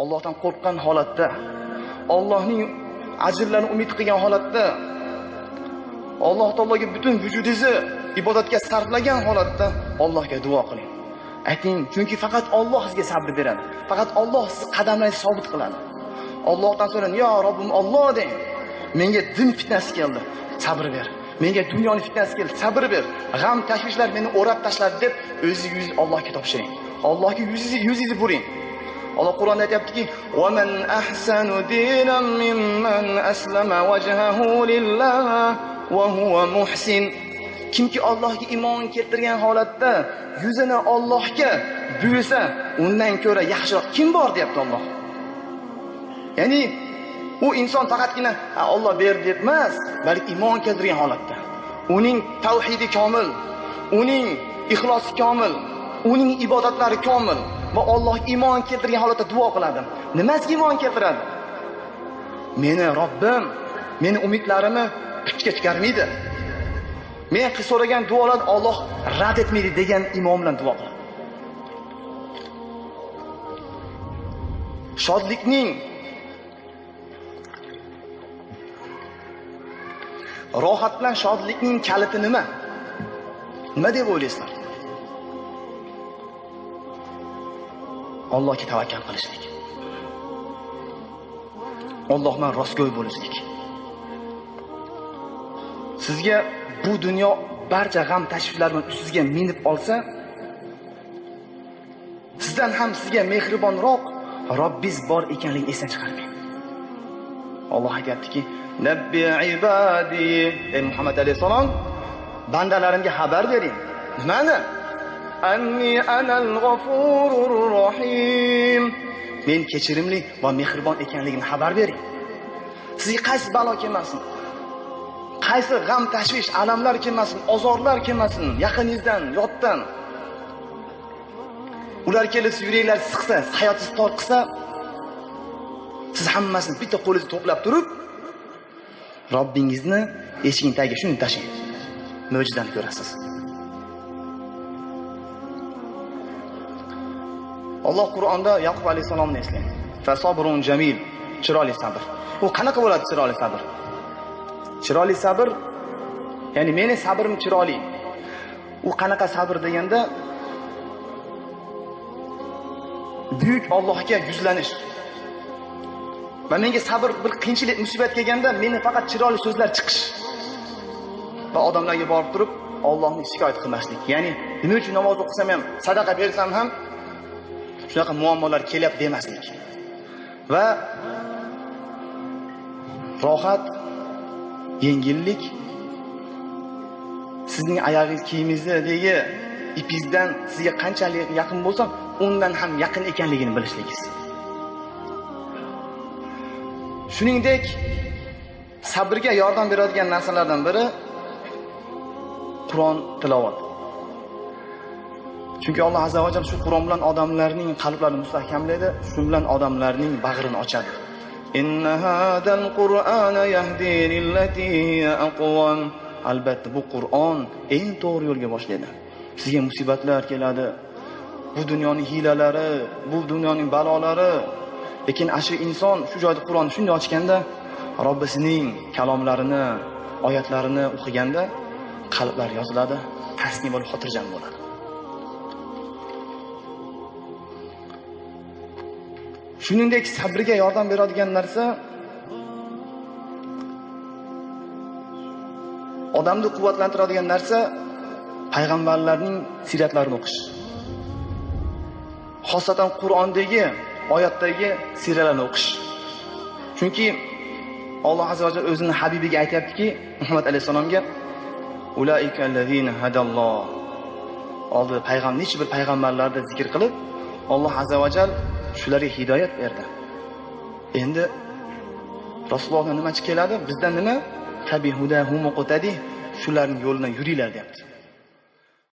Allohdan qo'rqqan holatda, Allohning ajrlarini umid qilgan holatda, Alloh taologa butun vujudingizni ibodatga sarflagan holatda Allohga duo qiling. Ayting, chunki faqat Alloh sizga sabr beradi. Faqat Alloh sizni qadamlaringizni sobit qiladi. Allohdan so'rang, "Ya Robbim Alloh" deng. Menga din fitnasi keldi, sabr ber. Menga dunyoning fitnasi keldi, sabr ber. G'am, tashvishlar meni o'rab tashladi deb o'zingizni Allohga topshiring. Allohga yuzingizni buring. Alloh Qur'onda aytayaptiki: "Va man ahsanu dinan mimman aslama wajhahu lillah va huwa muhsin." Kimki Allohga iymon keltirgan holatda yuzini Allohga buyursa, undan ko'ra yaxshiroq kim bor deyapti Alloh. Ya'ni u inson faqatgina Alloh berdi deb emas, balki iymon keltirgan holatda. Uning tavhidi komil, uning ixlosi komil, uning ibodatlari komil va Allohga iymon keltirgan holatda duo qiladi. Nimasiga iymon keltiradi? Meni Robbim, meni umidlarimni puchga chiqarmaydi. Men so'ragan duolarni Alloh rad etmaydi degan iymon bilan duo qiladi. Shodlikning, rohat bilan shodlikning kaliti nima? Nima deb o'ylaysizlar? Allohga tavakkal qilishlik. Alloh bilan rostgo'y bo'lishlik. Sizga bu dunyo barcha g'am tashvishlar bilan ustingizga minib olsa, sizdan ham sizga mehribonroq Robbingiz bor ekanligini esdan chiqarmang. Alloh aytayaptiki: "Nabbi ibadi", ey Muhammad alayhisalom, bandalarimga xabar bering. Nimani? Anni anal g'afurur rohim. Men kechirimli va mehribon ekanligimni xabar bering. Sizga qaysi balo kelmasin, qaysi g'am, tashvish, alamlar kelmasin, ozorlar kelmasin, yaqiningizdan, yotdan. Ular kelib yuraklar siqsa, hayotingiz tor qilsa, siz hammasini bitta qo'lingizni to'plab turib, Robbingizni eshigining tagiga shuni tashlang. Mo'jizani ko'rasiz. Alloh Qur'onda Yaqub alayhisalomni eslang. Fasabrun jamil, chiroyli sabr. U qanaqa bo'ladi chiroyli sabr? Chiroyli sabr, ya'ni meni sabrim chiroyli. U qanaqa sabr deganda, buyuk Allohga yuzlanish. Va menga sabr bir qiyinchilik, musibat kelganda meni faqat chiroyli so'zlar chiqish. Va odamlarga borib turib Allohni shikoyat qilmaslik. Ya'ni nima uchun namoz o'qisam ham, sadaqa bersam ham shunaqa muammolar kelyapti demaslik. Va rohat, yengillik sizning oyog'ingiz kiyimingizdagi ipingizdan sizga qanchalik yaqin bo'lsa, undan ham yaqin ekanligini bilishligingiz. Shuningdek, sabrga yordam beradigan narsalardan biri Qur'on tilovat. Chunki Alloh azza va jalla shu Qur'on bilan odamlarning qalblarini mustahkamlaydi, shu bilan odamlarning bag'rini ochadi. Inna hadal Qur'ana yahdi lillati hiya aqwam. Albatta bu Qur'on eng to'g'ri yo'lga boshlaydi. Sizga musibatlar keladi, bu dunyoning hiylalari, bu dunyoning balolari. Lekin ashu inson shu joyda Qur'onni shunday ochganda, Robbisining kalomlarini, oyatlarini o'qiganda qalblar yoziladi, taslim bo'lib xotirjam bo'ladi. Shuningdek, sabrga yordam beradigan narsa odamni quvvatlantiradigan narsa payg'ambarlarning siyratlarini o'qish. Xosatan Qur'ondagi oyatdagi siyratlarni o'qish. Chunki Alloh azza va jalla o'zining habibiga aytayaptiki, Muhammad alayhisalomga: "Ulaika allazina hadalloh." Oldi payg'ambar, necha bir payg'ambarlarni zikr qilib, Alloh azza va jalla shularga hidoyat berdi. Endi Rasulullohdan nimachi keladi? Bizdan nima? Tabi hudahum muqtadi, shularning yo'lidan yuringlar deyapti.